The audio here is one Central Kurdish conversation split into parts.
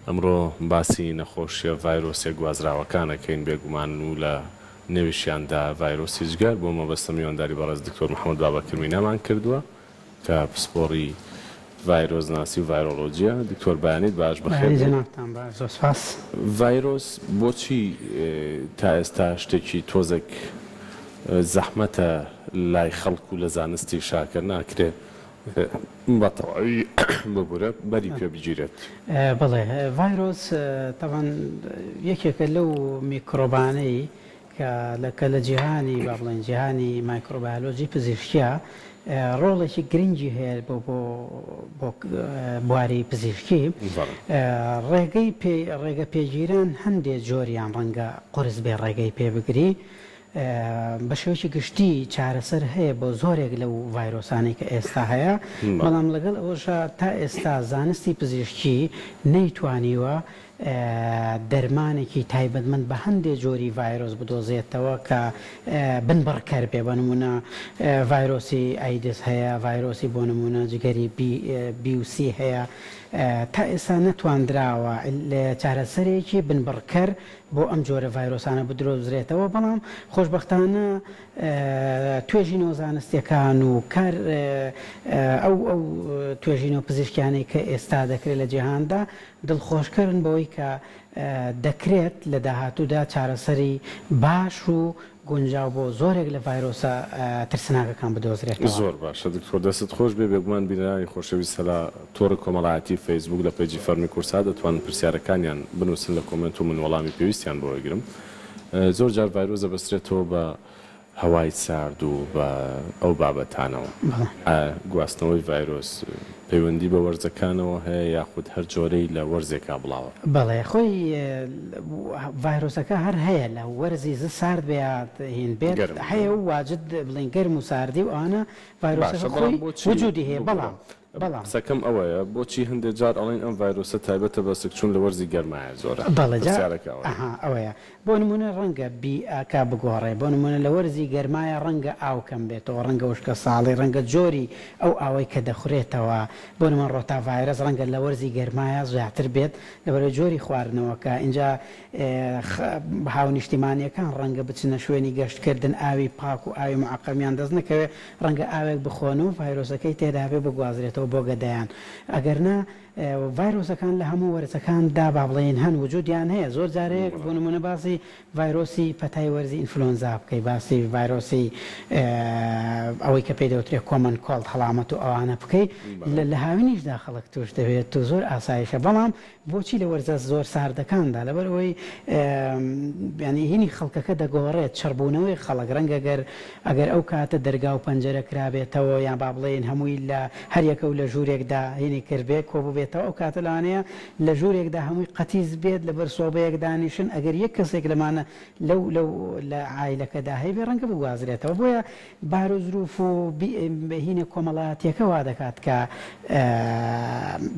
ئەمڕۆ باسی نەخۆشیە ڤایرۆسیە گوازراوەکان ئەکەین بێگومان و لە نێویشیاندا ڤایرۆسی جگەر، بۆ مەبەستە میوانداری بەڕێز دکتۆر محمد بابەکر مینامان کردووە کە پسپۆڕی ڤایرۆسناسی و ڤایرۆلۆجیە. دکتۆر بەیانیت باش بەخێر بەیانی بێیت. جەنابتان باش زۆر سوپاس. ڤایرۆس بۆچی تا ئێستا شتێکی تۆزێک زەحمەتە لای خەڵک و لە زانستیشا کە ناکرێ بە تەواوی ببورە بەری پێ بگیرێت. بەڵێ ڤایرۆس تەبعەن یەکێکە لەو میکرۆبانەی کە لە کە لە جیهانی با بڵێین جیهانی مایکرۆبایۆلۆجی پزیشکیا ڕۆڵێکی گرنگی هەیە بۆ بۆ بۆ بواری پزیشکی ڕێگەی پێ ڕێگە پێگیران هەندێ جۆریان ڕەنگە قورس بێ ڕێگەی پێ بگری بە شێوەیەکی گشتی چارەسەر هەیە بۆ زۆرێک لەو ڤایرۆسانەی کە ئێستا هەیە، بەڵام لەگەڵ ئەوەشا تا ئێستا زانستی پزیشکی نەیتوانیوە دەرمانێکی تایبەتمەند بە هەندێ جۆری ڤایرۆس بدۆزێتەوە کە بنبڕکەر بێ، بۆ نموونە ڤایرۆسی ئایدز هەیە، ڤایرۆسی بۆ نموونە جگەری بی و سی هەیە، تا ئێستا نەتواندراوە چارەسەرێکی بنبڕکەر بۆ ئەم جۆرە ڤایرۆسانە بدرۆزرێتەوە، بەڵام خۆشبەختانە توێژینەوە زانستیەکان و کار ئەو ئەو توێژینەوە پزیشکیانەی کە ئێستا دەکرێت لە جیهاندا دڵخۆشکەرن بەوەی کە دەکرێت لە داهاتوودا چارەسەری باش و گونجاو بۆ زۆرێک لە ڤایرۆسە ترسناکەکان بدۆزرێتەوە. زۆر باشە دکتۆر دەستت خۆش بێ بێگومان بینەرانی خۆشەویست لە تۆڕی کۆمەڵایەتی فەیسبوک لە پەیجی فەرمی کوردسات دەتوانن پرسیارەکانیان بنوسن لە کۆمێنت و من وەڵامی پێویستیان بۆ ئەگرم زۆر جار ڤایرۆس دەبەسترێتەوە بە هەوای سارد و بە ئەو بابەتانەوە. ئایا گواستنەوەی ڤایرۆس پەیوەندی بە وەرزەکانەوە هەیە یاخود هەر جۆرەی لە وەرزێکا بڵاوە؟ بەڵێ خۆی ڤایرۆسەکە هەر هەیە لە وەرزی ز سارد بێ یا هین بێت هەیە و واجد بڵێین گەرم و ساردی و ئەوانە ڤایرۆسەکە باشە بەڵام خۆی بۆچی وجودی هەیە ببورە بەڵام بەڵام. قسەکەم ئەوەیە بۆچی هەندێ جار ئەڵێن ئەم ڤایرۆسە تایبەتە بە سکچوون لە وەرزی گەرمایە زۆرە؟ بەڵێ جا پرسیارەکە ئەوەیە. ئەها ئەوەیە بۆ نموونە ڕەنگە بیئەکە بگۆڕێ بۆ نموونە لە وەرزی گەرمایە ڕەنگە ئاو کەم بێتەوە ڕەنگە وشکە ساڵی ڕەنگە جۆری ئەو ئاوەی کە دەخورێتەوە بۆ نموونە ڕۆتا ڤایرەس ڕەنگە لە وەرزی گەرمایە زیاتر بێت لەبەرئەوەی جۆری خواردنەوەکە ئینجا هاونیشتیمانیەکان ڕەنگە بچنە شوێنی گەشت کردن ئاوی پاک و ئاوی معەقەمیان دەست نەکەوێ ڕەنگە ئاوێک بخۆن و ڤایرۆسەکەی تێدابێ بگوازرێتەوە بۆ گەدەیان ئەگەرنا ڤایرۆسەکان لە هەموو وەرزەکاندا با بڵێین هەن وجودیان هەیە زۆر جارێک بۆ نمونە باسی ڤایرۆسی پەتای وەرزی ئینفلۆنزا بکەی باسی ڤایرۆسی ئەوەی کە پێی دەوترێ common cold هەڵامەت و ئەوانە بکەی لە هاوینیشدا خەڵک توش دەبێت و زۆر ئاسایشە بەڵام بۆچی لە وەرزە زۆر ساردەکاندا؟ لەبەر ئەوەی یانی هینی خەڵکەکە دەگۆڕێت، چڕبوونەوەی خەڵک، ڕەنگە گەر ئەگەر ئەو کاتە دەرگا و پەنجەرە کرابێتەوە یان با بڵێین هەمووی لە هەر یەکە و لە ژوورێکدا هینی کردبێ کۆبووبێتەوە ئەو کاتە لەوانەیە لە ژوورێکدا هەمووی قەتیس بێت لەبەر سۆبەیەک دانیشن ئەگەر یەک کەسێک لەمانە لەو لەو لە عایلەکەدا هەیبێ ڕەنگە بگوازرێتەوە بۆیە باروزروف و هینە کۆمەڵایەتیەکە وا دەکات کە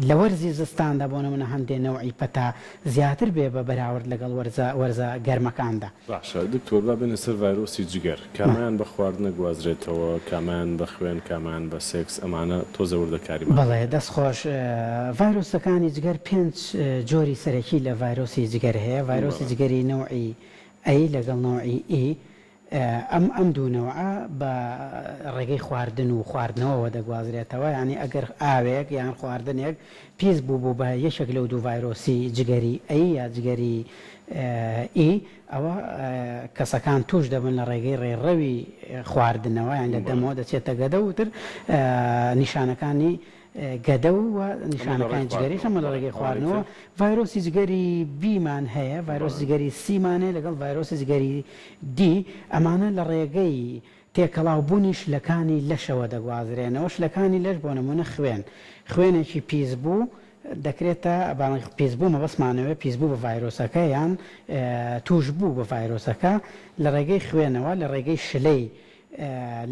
لە وەرزی زستاندا بۆ نمونە هەندێ نەوعی پەتا زیاتر بێ بە بەراورد لەگەڵ وەرزە وەرزە گەرمەکاندا. باشە دکتۆر با بێینە سەر ڤایرۆسی جگەر کامەیان بە خواردن ئەگوازرێتەوە کامەیان بە خوێن کامەیان بە سێکس ئەمانە تۆزێ وردەکاریمان بەڵێ دەست خۆش ڤایرۆسەکانی جگەر پێنج جۆری سەرەکی لە ڤایرۆسی جگەر هەیە ڤایرۆسی جگەری نەوعی A لەگەڵ نەوعی E ئەم ئەم دوو نەوعە بە ڕێگەی خواردن و خواردنەوەوە دەگوازرێتەوە، یانی ئەگەر ئاوێک یان خواردنێک پیس بووبوو بە یەکێک لەو دوو ڤایرۆسی جگەری A یا جگەری E ئەوە کەسەکان تووش دەبن لە ڕێگەی ڕێڕەوی خواردنەوە یان لە دەمەوە دەچێتە گەدە و تر نیشانەکانی گەدە و نیشانەکانی جگەریش ئەمە لە ڕێگەی خواردنەوە. ڤایرۆسی جگەری B مان هەیە، ڤایرۆسی جگەری C مان هەیە لەگەڵ ڤایرۆسی جگەری D، ئەمانە لە ڕێگەی تێکەڵاوبوونی شلەکانی لەشەوە دەگوازرێنەوە، شلەکانی لەش بۆ نموونە خوێن، خوێنێکی پیسبوو دەکرێتە پیسبوو مەبەستمانەوێ پیسبوو بە ڤایرۆسەکە یان تووشبوو بە ڤایرۆسەکە لە ڕێگەی خوێنەوە لە ڕێگەی شلەی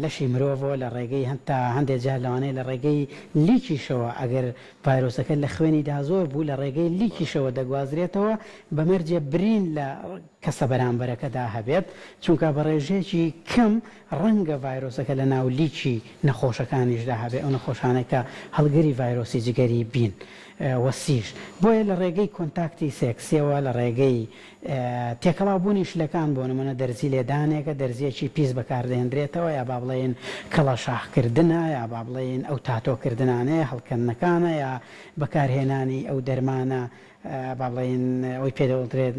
لەشی مرۆڤەوە لە ڕێگەی هەتا هەندێک جار لەوانەیە لە ڕێگەی لیکیشەوە ئەگەر ڤایرۆسەکە لە خوێنیدا زۆر بوو لە ڕێگەی لیکیشەوە دەگوازرێتەوە بە مەرجێ برین لە کەسە بەرامبەرەکەدا هەبێت چونکە بە ڕێژەیەکی کەم ڕەنگە ڤایرۆسەکە لە ناو لیکی نەخۆشەکانیشدا هەبێت ئەو نەخۆشانەی کە هەڵگری ڤایرۆسی جگەری بین. و C ش. بۆیە لە ڕێگەی کۆنتاکتی سێکسیەوە، لە ڕێگەی تێکەڵاو بوونی شلەکان، بۆ نموونە دەرزی لێدانێکە، دەرزیەکی پیس بەکاردەهێندرێتەوە یا با بڵێین کەڵەشاخ کردنە یا با بڵێین ئەو تاتۆ کردنانەیە، هەڵکەندنەکانە یا بەکارهێنانی ئەو دەرمانە با بڵێین ئەوەی پێ دەوترێت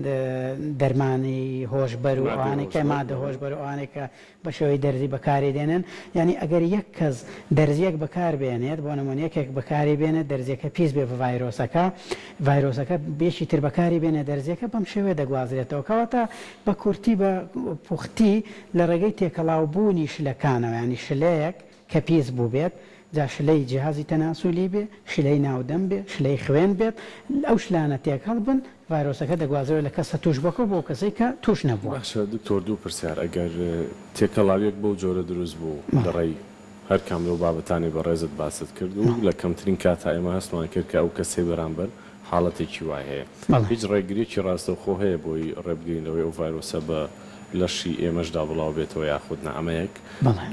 دەرمانی هۆشبەر و ئەوانەی کە مادە هۆشبەر و ئەوانەی کە بە شێوەی دەرزی بەکاری دێنن یانی ئەگەر یەک کەس دەرزیەک بەکار بێنێت بۆ نمونە یەکێک بەکاری بێنێت دەرزیەکە پیس بێ بە ڤایرۆسەکە ڤایرۆسەکە یەکی تر بەکاری بێنێت دەرزیەکە بەم شێوەیە دەگوازرێتەوە کەواتە بە کورتی بە پوختی لە ڕێگەی تێکەڵاو بوونی شلەکانەوە یانی شلەیەک کە پیس بووبێت جا شلەی جیهازی تەناسولی بێ، شلەی ناو دەم بێ، شلەی خوێن بێت، ئەو شلانە تێکەڵ بن، ڤایرۆسەکە دەگوازرێتەوە لە کەسە تووشبووەکەوە بۆ ئەو کەسەی کە تووش نەبووە. باشە دکتۆر دوو پرسیار، ئەگەر تێکەڵاویەک بەو جۆرە دروست بوو لە ڕێی هەر کام لەو بابەتانەی بەڕێزت باست کرد و لە کەمترین کاتا ئێمە هەستمان کرد کە ئەو کەسەی بەرامبەر حاڵەتێکی وای هەیە هیچ ڕێگریەکی ڕاستەوخۆ هەیە بۆی ڕێبگرین لەوەی ئەو ڤایرۆسە بە لەشی ئێمەشدا بڵاو بێتەوە یاخود نا ئەمە یەک.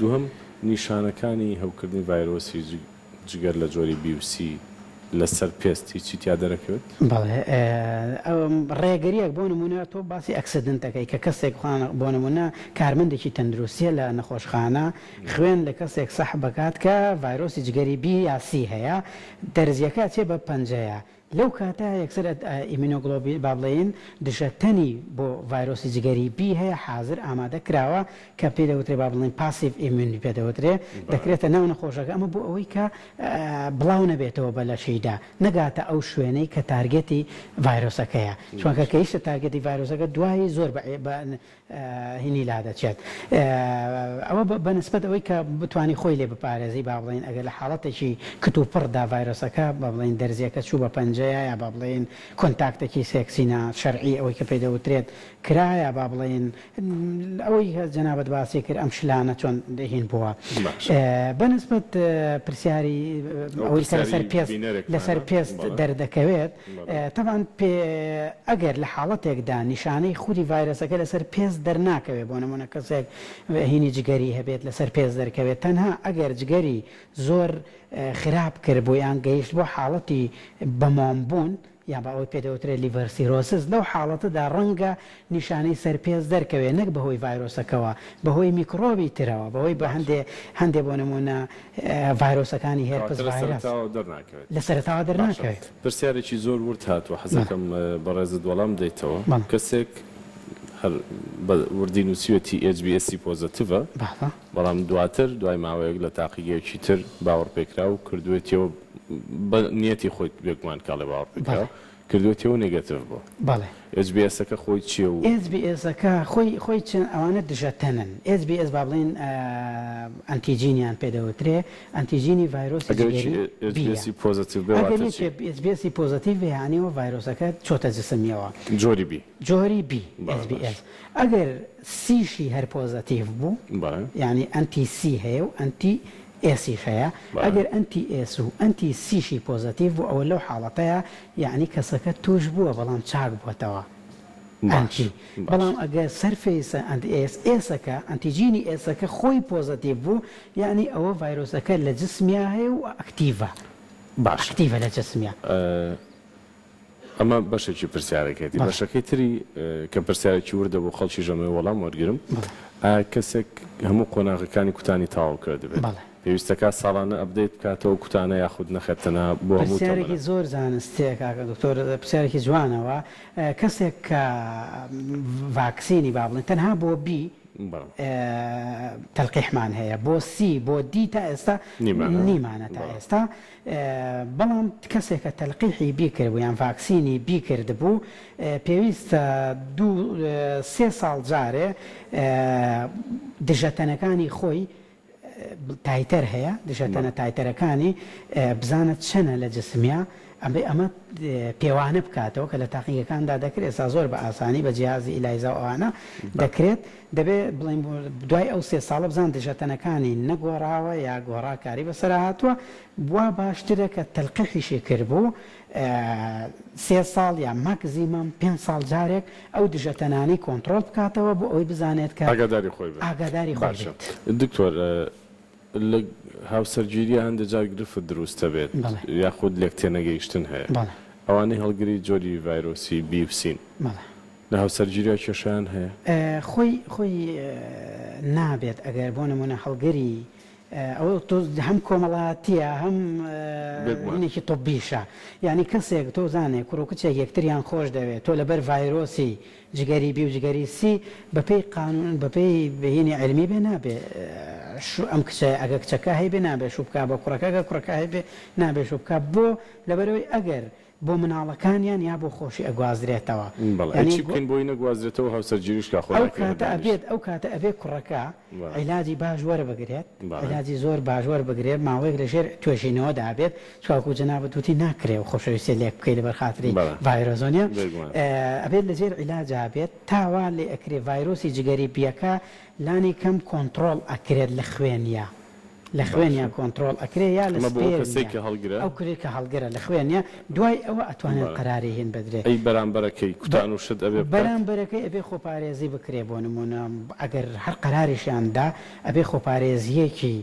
دووهەم نیشانەکانی هەوکردنی ڤایرۆسی جگەر لە جۆری بی و سی لەسەر پێست هیچی تیا دەرەکەوێت؟ بەڵێ ڕێگریەک بۆ نمونە تۆ باسی accident ئەکەی کە کەسێک بۆ نمونە کارمەندێکی تەندروستیە لە نەخۆشخانە خوێن لە کەسێک سەحب ئەکات کە ڤایرۆسی جگەری بی یا سی هەیە دەرزیەکە ئەچێ بە پەنجەیە لەو کاتە یەکسەر immunoglobulin با بڵێین دژە تەنی بۆ ڤایرۆسی جگەری بی هەیە حازر ئامادە کراوە کە پێی دەوترێ با بڵێین passive immune پێ دەوترێ دەکرێتە ناو نەخۆشەکە ئەمە بۆ ئەوەی کە بڵاو نەبێتەوە بە لەشیدا نەگاتە ئەو شوێنەی کە target ی ڤایرۆسەکەیە چونکە کە گەیشتە target ی ڤایرۆسەکە دوایی زۆر بە هینی لادەچێت ئەوە بە نسبەت ئەوەی کە بتوانی خۆی لێ بپارێزی با بڵێین ئەگەر لە حاڵەتێکی کتوپڕدا ڤایرۆسەکە با بڵێین دەرزیەکە چوو بە پەنجەیە یا با بڵێین کۆنتاکتێکی سێکسی نا شەرعی ئەوەی کە پێی دەوترێت کرا یا با بڵێین ئەوەی کە جەنابت باسی کرد ئەم شلانە چۆن هین بووە بە نسبەت پرسیاری ئەوەی کە لەسەر پێست لەسەر پێست دەردەکەوێت تەبعەن پێ ئەگەر لە حاڵەتێکدا نیشانەی خودی ڤایرەسەکە لەسەر پێست دەرناکەوێت بۆ نموونە کەسێک هینی جگەری هەبێت لەسەر پێست دەرکەوێت تەنها ئەگەر جگەری زۆر خراپ کردبوو یان گەیشت بۆ حاڵەتی بەمۆم بوون یان بە ئەوەی پێ دەوترێت liver cirrhosis لەو حاڵەتەدا ڕەنگە نیشانەی سەر پێست دەرکەوێت نەک بەهۆی ڤایرۆسەکەوە بەهۆی میکڕۆبی ترەوە بەهۆی بە هەندێ هەندێ بۆ نموونە ڤایرۆسەکانی herpes کەواتە لە virus. سەرەتاوە دەرناکەوێت. لە سەرەتاوە باشە دەرناکەوێت. پرسیارێکی زۆر ورد هاتووە حەزەکەم بەڕێزت وەڵام بدەیتەوە بەڵێ. کەسێک هەر بە وردی نووسیوێتی HBS ی positive ە بەڵێ. بەڵام دواتر دوای ماوەیەک لە تاقیگەیەکی تر باوەڕپێکراو کردووێتیەوە بە نیەتی خۆی بێگومان کە ئەڵێ باوەڕپێکراو بەڵێ. کردووێتیەوە negative بووە. بەڵێ. HBS ەکە خۆی چیە و. HBS ەکە خۆی خۆی چ ئەوانە دژە تەنن HBS با بڵێین ئەنتیجینیان پێ دەوترێ ئەنتیجینی ڤایرۆسی ئەگەر یەکی جگەری HBS بیە ی positive بێ ئەگەر واتە چی؟ یەکێ HBS ی positive بێ یانی ئەوە ڤایرۆسەکە چۆتە جسمیەوە. جۆری بی. جۆری بی بەڵێ HBS باش. ئەگەر C شی هەر positive بوو بەڵێ. یانی anti C هەیە و anti S یش هەیە ئەگەر anti S و anti C شی positive بوو ئەوە لەو حاڵەتەیا یەعنی کەسەکە توش بووە بەڵام چاک بووەتەوە anti بەڵام ئەگەر surface anti S ئێسەکە ئەنتیجینی ئێسەکە خۆی positive بوو یەعنی ئەوە ڤایرۆسەکە لە جسمیا هەیە و active ە active ە لە جسمیا. ئەمە بەشێکی پرسیارەکەیەتی، بەشەکەی تری کە پرسیارێکی وردە بۆ خەڵکیش ئەمەوێ وەڵام وەرگرم، ئایا کەسێک هەموو قۆناغەکانی کوتانی تەواو کردبێت پێویستەکات ساڵانە update بکاتەوە ئەو کوتانە یاخود نەخێر تەنها بۆ هەموو تەمەنە؟ پرسیارێکی زۆر زانستیە کاکە دکتۆر پرسیارێکی جوانەوە کەسێک کە ڤاکسینی با بڵێین تەنها بۆ بی تەلقیحمان هەیە بۆ سی بۆ دی تا ئێستا نیمانە تا ئێستا بەڵام کەسێک کە تەلقیحی بی کردبوو یان ڤاکسینی بی کردبوو پێویستە دوو سێ ساڵ جارێ دژەتەنەکانی خۆی titer هەیە دژەتەنە titer ەکانی بزانە چەنە لە جسمیا ئەبێ ئەمە پێوانە بکاتەوە کە لە تاقیگەکاندا دەکرێت ئێستا زۆر بە ئاسانی بە جیهازی ELISA و ئەوانە دەکرێت دەبێ بڵێین دوای ئەو سێ ساڵە بزان دژەتەنەکانی نەگۆڕاوە یا گۆڕاکاری بەسەرا هاتووە وا باشترە کە تەلقیحیشی کردبوو سێ ساڵ یا ماکزیمەم پێنج ساڵ جارێک ئەو دژەتەنانەی کۆنتڕۆڵ بکاتەوە بۆ ئەوەی بزانێت کە ئاگاداری خۆی بێت. ئاگاداری خۆی باشە بێت. دکتۆر. لە هاوسەرگیرییا هەندێ جار گرفت دروست دەبێت بەڵێ. یاخود لێکتێنەگەیشتن هەیە. بەڵێ. ئەوانەی هەڵگری جۆری ڤایرۆسی بی و سین. بەڵێ. لە هاوسەرگیرییا کێشەیان هەیە؟ خۆی خۆی نابێت ئەگەر بۆ نموونە هەڵگری ئەوە تۆ هەم کۆمەڵاتیە هەم بێگومان. هینێکی طبیشە یانی کەسێک تۆ زانێ کوڕ و کچێک یەکتریان خۆش دەوێت تۆ لەبەر ڤایرۆسی جگەری بی و جگەری سی بەپێی قانون بەپێی هینی عیلمی بێ نابێ شو ئەم کچە ئەگە کچەکە هەیبێ نابێ شو بکا بە کوڕەکە گە کوڕەکە هەیبێ نابێ شو بکا بۆ لەبەرئەوەی ئەگەر بۆ مناڵەکانیان یا بۆ خۆشی ئەگوازرێتەوە بەڵێ ئەی یانی چی بکەین بۆی نەگوازرێتەوە هاوسەرگیریش کا خۆ ئەو ناکرێ هەر کاتە دانیشت. ئەبێت ئەو کاتە ئەبێ کوڕەکە بەڵێ. عیلاجی باش وەربگرێت بەڵێ. عیلاجی زۆر باش وەربگرێت ماوەیەک لە ژێر توێژینەوەدا بێت چونکە وەکو جەنابت وتی ناکرێ ئەو خۆشەویستیە لێک بکەی لەبەر خاتری بەڵێ. ڤایرۆس وەنیە بێگومان. ئەبێت لە ژێر عیلاجا بێت تا وا لێ ئەکرێ ڤایرۆسی جگەری بیەکە لانی کەم کۆنتڕۆڵ ئەکرێت لە خوێنیا لە خوێنیا باشە. کۆنتڕۆڵ ئەکرێ یا لە ئەمە بۆ ئەو کەسەی سپێرمیا کە هەڵگرە؟ ئەو کورەی کە هەڵگرە لە خوێنیا دوای ئەوە ئەتوانن بەڵێ. قەراری هین بدرێ. ئەی بەرامبەرەکەی بە کوتان و شت ئەبێ بکات؟ بەرامبەرەکەی ئەبێ خۆپارێزی بکرێ بۆ نموونە ئەگەر هەر قەراریشیان دا ئەبێ خۆپارێزییەکی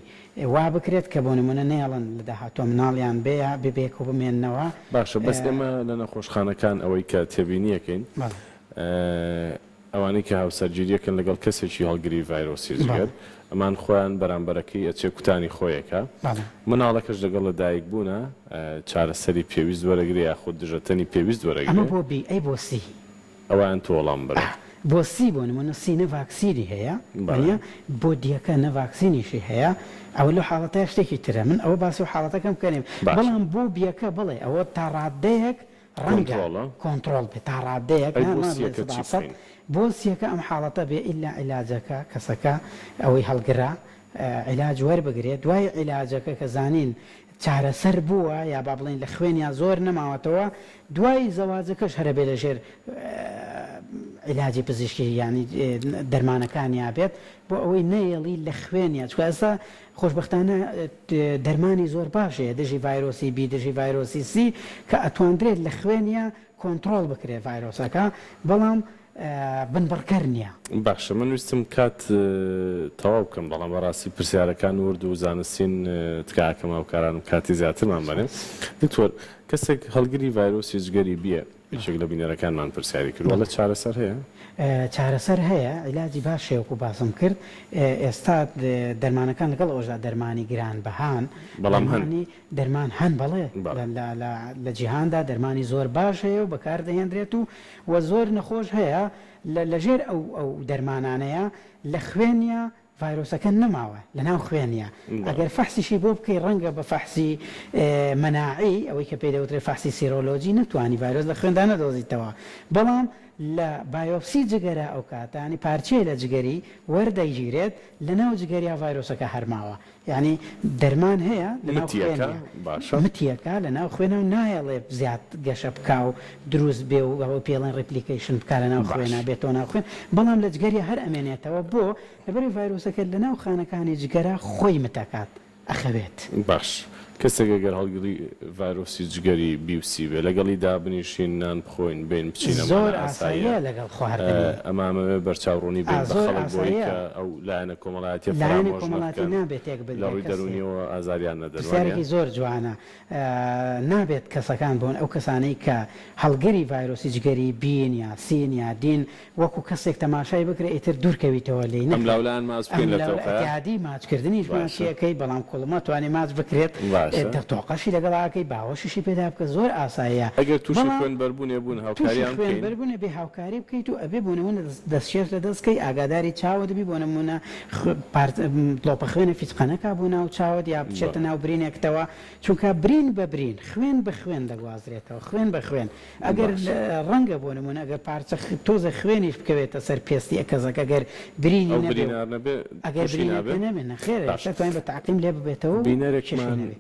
وا بکرێت کە بۆ نموونە نەیەڵن لە داهاتووە مناڵیان بێ یا بێ بەیەکەوە بمێننەوە. باشە بەس ئێمە لە نەخۆشخانەکان ئەوەی کە تێبینیەکەین بەڵێ. ئەوانەی کە هاوسەرگیریەکەن لەگەڵ کەسێکی هەڵگری ڤایرۆسی جگەر بەڵێ. ئەمان خۆیان بەرامبەرەکەی ئەچێ کوتانی خۆیەکا بەڵێ. مناڵەکەش لەگەڵ لە دایک بوونا چارەسەری پێویست وەرەگرێ یاخود دژەتەنی پێویست ئەمە وەرەگرێ. بۆ بی ئەی بۆ سی؟ ئەوەیان تۆ وەڵام بەرەوە. بۆ سی بۆ نموونە سی نە ڤاکسینی هەیە بەڵێ. وانیە بۆ دیەکە نە ڤاکسینیشی هەیە ئەوە لەو حاڵەتەیا شتێکی ترە من ئەوە باسی ئەو حاڵەتەکەم کەنیم باشە. بەڵام بۆ بیەکە بەڵێ ئەوە تا ڕادەیەک ڕەنگە کۆنتڕۆڵە. کۆنتڕۆڵ بێت تا ڕادەیەک ئەی نا بۆ ناڵێم سیەکە چی 100% بکەین؟ بۆ سیەکە ئەم حاڵەتە بێ ئیلا عیلاجەکە کەسەکە ئەوەی هەڵگرە عیلاج وەربگرێت دوای عیلاجەکە کە زانین چارەسەر بووە یا با بڵێین لە خوێنیا زۆر نەماوەتەوە دوای زەواجەکەش هەر ئەبێ لەژێر عیلاجی پزیشکی یانی دەرمانەکانیا بێت بۆ ئەوەی نەیەڵی لە خوێنیا چونکە ئێستا خۆشبەختانە دەرمانی زۆر باش هەیە دژی ڤایرۆسی بی دژی ڤایرۆسی سی کە ئەتواندرێت لە خوێنیا کۆنتڕۆڵ بکرێت ڤایرۆسەکە بەڵام بنبڕکەر نیە. باشە من ویستم کات تەواو بکەم بەڵام بەڕاستی پرسیارەکان ورد و زانستین تکاکەم هاوکارانم کاتی زیاترمان بەنێ دکتۆر کەسێک هەڵگری ڤایرۆسی جگەری بیە یەکێک لە بینەرەکانمان پرسیاری کردووە ئەڵێ چارەسەر هەیە؟ چارەسەر هەیە عیلاجی باش هەیە وەکو باسم کرد ئێستا دەرمانەکان لەگەڵ ئەوەشدا دەرمانی گران بەهان بەڵام هەن. دەرمانی دەرمان هەن بەڵێ بەڵێ. لە لە لە جیهاندا دەرمانی زۆر باش هەیە و بەکار دەهێندرێت و وە زۆر نەخۆش هەیە لە لەژێر ئەو ئەو دەرمانانەیە لە خوێنیا ڤایرۆسەکە نەماوە لەناو خوێنیا ئەگەر فەحسیشی بۆ بکەی ڕەنگە بە فەحسی مەناعی ئەوەی کە پێی دەوترێت فەحسی سیرۆلۆجی نەتوانی ڤایرۆس لە خوێندا نەدۆزیتەوە بەڵام لە بایۆپسی جگەرە ئەو کاتە یانی پارچەیە لە جگەری وەردەگیرێت لەناو جگەریا ڤایرۆسەکە هەر ماوە یانی دەرمان هەیە لەناو متیەکە خوێنیا باشە. متیەکە لەناو خوێنا و نایەڵێ زیاد گەشە بکا و دروست بێ و ئەوە پێی ئەڵێن replication بکا لەناو باش. خوێنا بێتەوە ناو خوێن بەڵام لە جگەریا هەر ئەمێنێتەوە بۆ؟ لەبەرئەوەی ڤایرۆسەکە لەناو خانەکانی جگەرا خۆی متەکات ئەخەوێت. باش کەسێک ئەگەر هەڵگری ڤایرۆسی جگەری بی و سی بێ لەگەڵی دابنیشین نان بخۆین بێین بچین ئەمانە زۆر ئاساییە ئاساییە لەگەڵ خواردنی. ئەمامەوێ بەرچاو ڕوونی ئا بەین بە زۆر خەڵک بۆی ئاساییە. کە ئەو لایەنە کۆمەڵایەتیە لایەنی فەرامۆش کۆمەڵاتی نەبکەن نابێ تێک لە بدرێ ڕووی کەسێ. دەروونیەوە ئازاریان نەدەن وانیە؟ پرسیارێکی زۆر جوانە. نابێت کەسەکان بۆن ئەو کەسانەی کە هەڵگری ڤایرۆسی جگەری بین یا سین یا دین وەکو کەسێک تەماشای بکرێ ئیتر دوور کەویتەوە لێی ئەم نەخێر لاولایان ماچ ئەم بکەین لە لاولا تەوقەیا ئیعتیادی ماچ کردنیش باشە. ماچی ئەکەی بەڵام کوڵمە توانی ماچ بکرێت باشە. تۆقەشی لەگەڵا ئەکەی باوەشیشی پێدا بکە زۆر ئاساییە ئەگەر توشی بەڵام خوێن بەربونێ بوون توشی هاوکاریان خوێن بکەین. بەربونێ بێ هاوکاری بکەیت و ئەبێ بۆ نمونە دەست شێش لە دەست کەی ئاگاداری چاوت بی بۆ نمونە پارت دڵۆپە خوێنە فیچقە نەکا بۆ ناو چاوت یا بچێتە بەڵێ. ناو برینێکتەوە چونکە برین بە برین خوێن بە خوێن دەگوازرێتەوە خوێن بە خوێن ئەگەر باشە. ڕەنگە بۆ نمونە ئەگەر پارچە تۆزێ خوێنیش بکەوێتە سەر پێستی کەسەکە گەر برینی ئەو نەبێ و برینار نەبێ ئەگەر توشی برینەکە نابێ؟ نەبێ نەخێر باشە. دەتوانین بە تەعقیم لێ ببێتەوە و کێشەی بینەرێکمان نەبێ.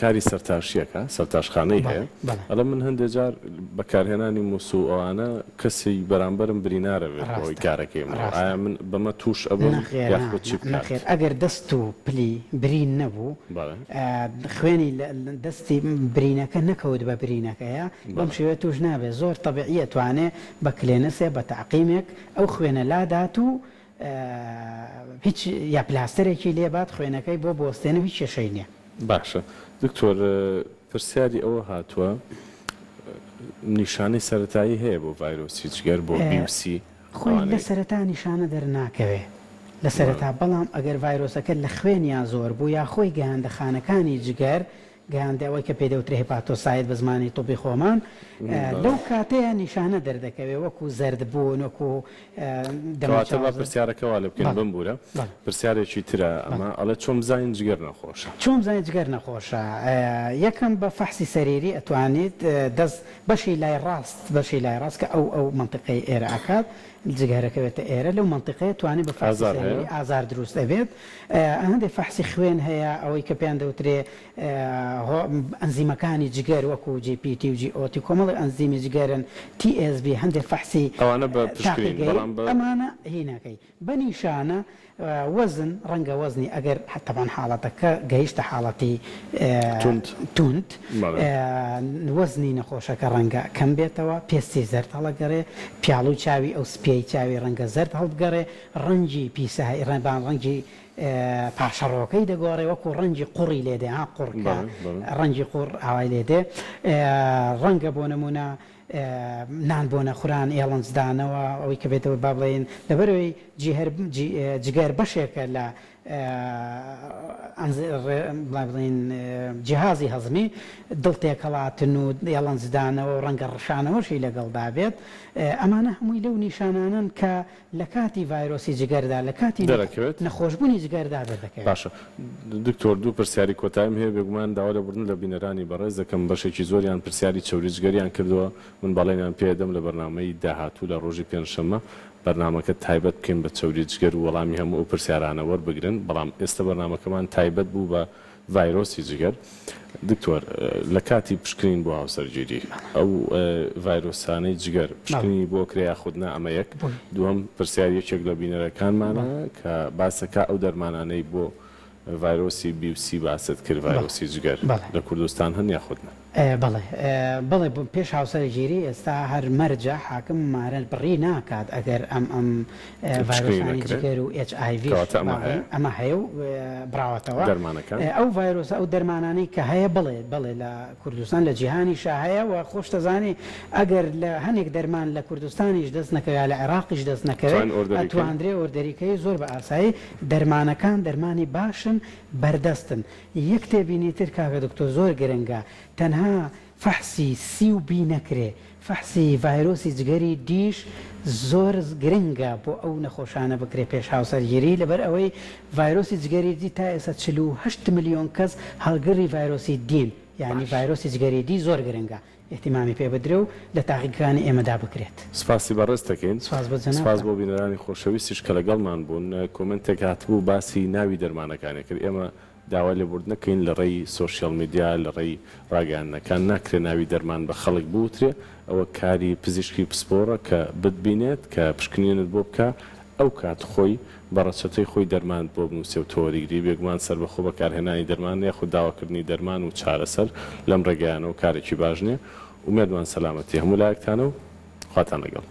کاری سەرتاشیەکە، سەرتاشخانەی بەڵێ هەیە، بەڵێ. ئەڵێ من هەندێ جار بەکارهێنانی موس و ئەوانە کەسی بەرامبەرم برینارە بێت بەهۆی ڕاستە کارەکەی منەوە، ڕاستە. ئایا من بەمە تووش ئەبم نەخێر نا یاخود چی نا بکات؟ نەخێر ئەگەر دەست و پلی برین نەبوو بەڵێ. خوێنی لە دەستی برینەکە نەکەوت بە برینەکەیا بەم بەڵێ. شێوەیە تووش نابێت زۆر تەبیعیە توانێ بە کلێنسێ بە تەعقیمێک ئەو خوێنە لادات و. هیچ یا پلاستەرێکی لێبات خوێنەکەی بۆ بوەستێنێ و هیچ کێشەی نیە. باشە دکتۆر پرسیاری ئەوە هاتووە نیشانەی سەرەتایی هەیە بۆ ڤایرۆسی جگەر بۆ بی و سی خۆی لە سەرەتا نیشانە دەرناکەوێ لە سەرەتا بەڵام ئەگەر ڤایرۆسەکە لە خوێنیا زۆر بوو یا خۆی گەیاندە خانەکانی جگەر گەیاندە ئەوەی کە پێی دەوترێ hepatocyte بە زمانی طبی خۆمان، لەو کاتەیا نیشانە دەردەکەوێ وەکو زەرد بوون، وەکو کەواتە با پرسیارەکە وا لێ بکەین، بمبورە پرسیارێکی ترە ئەمە ئەڵێ چۆن بزانین جگەر نەخۆشە؟ چۆن بزانین جگەر نەخۆشە؟ یەکەم بە فەحسی سەریری ئەتوانیت دەست بەشی لای ڕاست بەشی لای ڕاست کە ئەو ئەو مەنتیقەی ئێرە ئەکات جگەرەکەوێتە ئێرە لەو مەنتیقەیە توانی بە فەحسی سەریری ئازار دروست ئەبێت هەندێک فەحسی خوێن هەیە ئەوەی کە پێیان دەوترێ ئەنزیمەکانی جگەر وەکو جی پی تی و جی ئۆ تی کۆمەڵێک ئەنزیمی جگەرن تی ئێس بی هەندێک فەحسی ئەوانە بە پشکنین تاقیگەیی بەڵام بە. ئەمانە هی ناکەی بە نیشانە وەزن ڕەنگە وەزنی ئەگەر تەبعەن حاڵەتەکە گەیشتە حاڵەتی توند توند بەڵێ. وەزنی نەخۆشەکە ڕەنگە کەم بێتەوە پێستی زەرد هەڵەگەڕێ پیاڵوی چاوی ئەو سپیەی چاوی ڕەنگە زەرد هەڵبگەڕێ ڕەنگی پیسایی ڕەنبان ڕەنگی پاشەڕۆکەی دەگۆڕێ وەکو ڕەنگی قوڕی لێ دێ ها قوڕ کە ڕەنگی قوڕ ئاوای لێ دێ ڕەنگە بۆ نموونە نان بۆ نەخوران ئێڵنج دانەوە ئەوەی کە بێتەوە با بڵێین لەبەرەوەی جیهر جگەر بەشێکە لە با بڵێین جیهازی هەزمی دڵ تێکەڵاتن و ئێڵنج دانەوە و ڕەنگە ڕشانەوەشی لەگەڵدا بێت ئەمانە هەمووی لەو نیشانانەن کە لە کاتی ڤایرۆسی جگەردا، لە کاتی دەرەکەوێت؟ نەخۆشبوونی جگەردا دەردەکەوێت. باشە دکتۆر دوو پرسیاری کۆتاییم هەیە بێگومان داوا لێبوردن لە بینەرانی بەڕێز دەکەم بەشێکی زۆریان پرسیاری چەوری جگەریان کردووە من بەڵێنیان پێ ئەدەم لە بەرنامەی داهاتوو لە ڕۆژی پێنجشەممە بەرنامەکە تایبەت بکەین بە چەوری جگەر و وەڵامی هەموو ئەو پرسیارانە وەربگرن بەڵام ئێستە بەرنامەکەمان تایبەت بوو بە ڤایرۆسی جگەر دکتۆر لە کاتی پشکنین بۆ هاوسەرگیری ئەو ڤایرۆسانەی جگەر پشکنینی بۆ کرێ یاخود نا ئەمە یەک دووەم پرسیار یەکێک لە بینەرەکانمانە کە باسەکە ئەو دەرمانانەی بۆ ڤایرۆسی بی و سی باست کرد ڤایرۆسی جگەر لە کوردستان هەن یاخود نا؟ بەڵێ بەڵێ پێش هاوسەرگیری ئێستا هەر مەرجە حاکم مارە بڕی ناکات ئەگەر ئەم ئەم ڤایرۆسانی جگەر و ئێچ ئای ڤیش ئەمە هەیە و بڕاوەتەوە ئەو ڤایرۆسە ئەو دەرمانانەی کە هەیە بڵێ بەڵێ لە کوردستان لە جیهانیشا هەیە و خۆشتەزانی ئەگەر لە هەنێک دەرمان لە کوردستانیش دەست نەکەوێ لە عێراقیش دەست نەکەوێت ئەتواندرێ order ی کەی زۆر بە ئاسایی دەرمانەکان دەرمانی باشن بەردەستن یەک تێبینی تر کاکە دکتۆر زۆر گرنگە تەنها فەحسی سی و بی نەکرێ فەحسی ڤایرۆسی جگەری دیش زۆر گرنگە بۆ ئەو نەخۆشانە بکرێ پێش هاوسەرگیری لەبەر ئەوەی ڤایرۆسی جگەری دی تا ئێستا 48 ملیۆن کەس هەڵگری ڤایرۆسی دین یانی ڤایرۆسی جگەری دی زۆر گرنگە ئیهتیمامی پێ بدرێ و لە تاقیگەکانی ئێمەدا بکرێت. سپاسی بەڕێزت دەکەین. سپاس بۆ جەنابتان. سپاس بۆ بینەرانی خۆشەویستیش کە لەگەڵمان بوون. comment ێک هاتبوو باسی ناوی دەرمانەکانی کرد. ئێمە داوای لێبوردن ئەکەین لە ڕێی social media لە ڕێی ڕاگەیاندنەکان ناکرێ ناوی دەرمان بە خەڵک بوترێ. ئەوە کاری پزیشکی پسپۆڕە کە بتبینێت کە پشکنینت بۆ بکا ئەو کات خۆی بە ڕەچەتەی خۆی دەرمانت بۆ بنوسێ و تۆ وەریگری، بێگومان سەربەخۆ بەکارهێنانی دەرمان یاخود داواکردنی دەرمان و چارەسەر لەم ڕێگایانەوە کارێکی باش نیە، ئومێدمان سەلامەتی هەموو لایەکتانە و خواتان لەگەڵ.